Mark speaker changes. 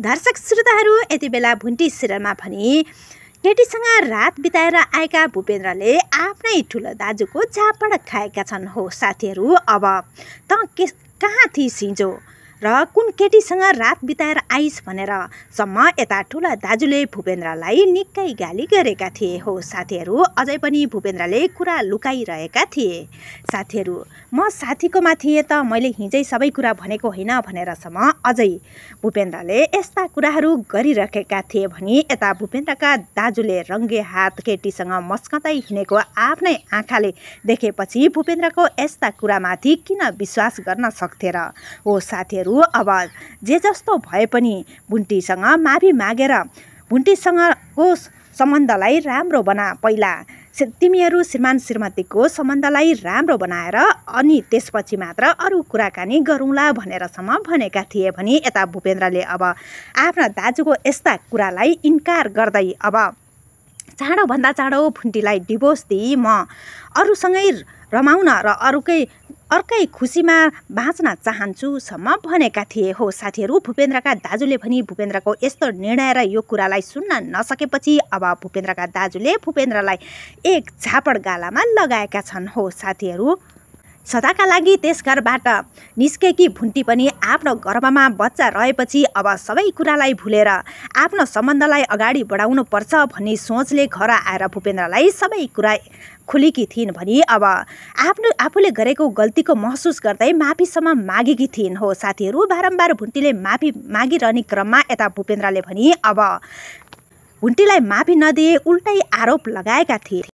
Speaker 1: दर्शक श्रोताहरू, यति बेला भुन्टी सिरियलमा भने केटीसँग रात बिताएर आएका भूपेन्द्रले आफ्नै ठुलो दाजुको झापड खाएका छन्। हो साथीहरू, अब त कहाँ थिइस् हिजो र कुन केटीसँग रात बिताएर आइस भनेर सम्म यता ठुला दाजुले भूपेन्द्रलाई निकै गाली गरेका थिए। हो साथीहरू, अझै पनि भूपेन्द्रले कुरा लुकाइरहेका थिए। साथीहरू, म साथीकोमा थिएँ त मैले हिजै सबै कुरा भनेको होइन भनेर सम्म अझै भूपेन्द्रले यस्ता कुराहरू गरिरहेका थिए भने यता भूपेन्द्रका दाजुले रङ्गे हात केटीसँग मस्कँदै हिँडेको आफ्नै आँखाले देखेपछि भूपेन्द्रको यस्ता कुरामाथि किन विश्वास गर्न सक्थे र। हो साथीहरू, अब जे जस्तो भए पनि भुन्टीसँग माफी मागेर भुन्टीसँगको सम्बन्धलाई राम्रो बना। पहिला तिमीहरू श्रीमान श्रीमतीको सम्बन्धलाई राम्रो बनाएर अनि त्यसपछि मात्र अरू कुराकानी गरौँला भनेरसम्म भनेका थिए भने यता भूपेन्द्रले अब आफ्ना दाजुको यस्ता कुरालाई इन्कार गर्दै अब चाँडोभन्दा चाँडो भुन्टीलाई डिभोर्स दिई म अरूसँगै रमाउन र अर्कै खुसीमा बाँच्न चाहन्छु सम्म भनेका थिए। हो साथीहरू, भूपेन्द्रका दाजुले पनि भूपेन्द्रको यस्तो निर्णय र यो कुरालाई सुन्न नसकेपछि अब भूपेन्द्रका दाजुले भूपेन्द्रलाई एक झापड गालामा लगाएका छन्। हो साथीहरू, सदाका लागि त्यस घरबाट निस्केकी भुन्टी पनि आफ्नो गर्भमा बच्चा रहेपछि अब सबै कुरालाई भुलेर आफ्नो सम्बन्धलाई अगाडि बढाउनु पर्छ भन्ने सोचले घर आएर भूपेन्द्रलाई सबै कुरा खुलेकी थिइन् भने अब आफूले गरेको गल्तीको महसुस गर्दै माफीसम्म मागेकी थिइन्। हो साथीहरू, बारम्बार भुन्टीले माफी मागिरहने क्रममा यता भूपेन्द्रले पनि अब भुन्टीलाई माफी नदिए उल्टै आरोप लगाएका थिए।